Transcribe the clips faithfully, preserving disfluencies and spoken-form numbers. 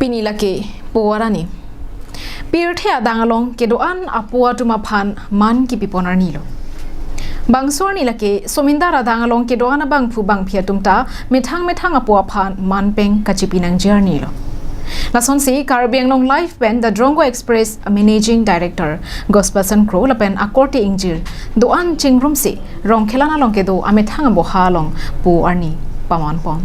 Pini lake Po arni. Pirthe adang along kedo-an apo atum aphan man kipipon arni lo. Bangso arni lake Somindar adang along kedo-an abangphu bangphi atum ta methang methang apo aphan man peng kachipi nangji arni lo. Lasonsi Karbi Anglong Live pen The Drongo Express Managing Director Gosperson Kro lapen akorte ingjir do-an chingrumsi Rongkhelan along kedo amethang aboha along Po arni pamanpon.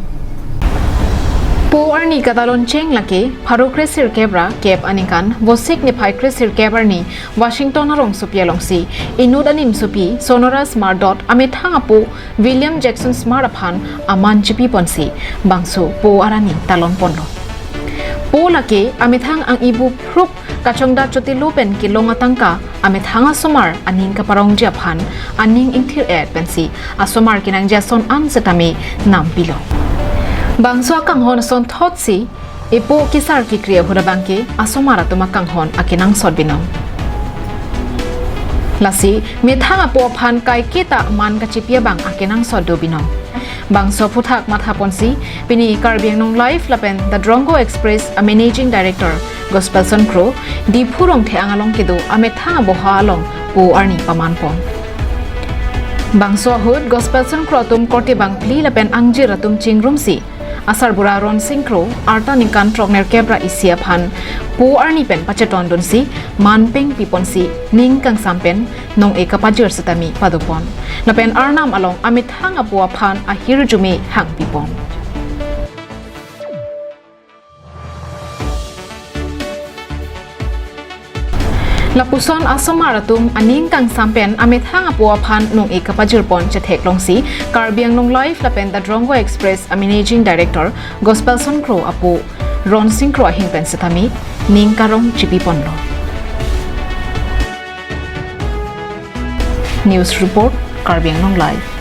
Po arni kataloncheng lake pharo kresirkep ra kep aningkan Vosik niphai kresirkep arni Washington arongsopi alongsi inut animsopi Sonoras Mardot amethang apo William Jackson Smart aphan aman chipiponsi bangso Po arni talonponlo. Po lake amethang ang-ibu phrup kachongdat chotilo pen kelong atangka amethang asomar aning kaparongji aphan aning ingthir-et pensi asomar kenangji ason an setame nampilo. Bangso akanghon asonthotsi epo kesar kekri ahut abangke asomar atum akanghon akenangsot binong. Lasi methang apo aphan kaiketa man kachipi abang akenangsot do binong. Bangso aphuthak mathaponsi pini Karbi Anglong Live lapen The Drongo Express a Managing Director Gosperson Kro Diphu Rongtheng along kedo amethang aboha along Po arni pamanpon. Bangso ahut Gosperson Kro atum korte bangphli lapen angjir atum chingrumsi asarbura Ronsing Kro arta ningkan throknerkep ra isi aphan Po arni pen pachetondunsi man peng piponsi ning kangsam pen nong-e kapajir setame padopon. Lapen Arnam along amethang apo aphan ahirjume hangpipon. Lapuson asomar atum aning kangsam pen amethang apo aphan nong-e kapajirpon chetheklongsi Karbi Anglong Live lapen The Drongo Express a Managing Director Gosperson Kro apo Ronsing Kro ahin pen setame ning karong chipiponlo. News report, Karbi Anglong Live.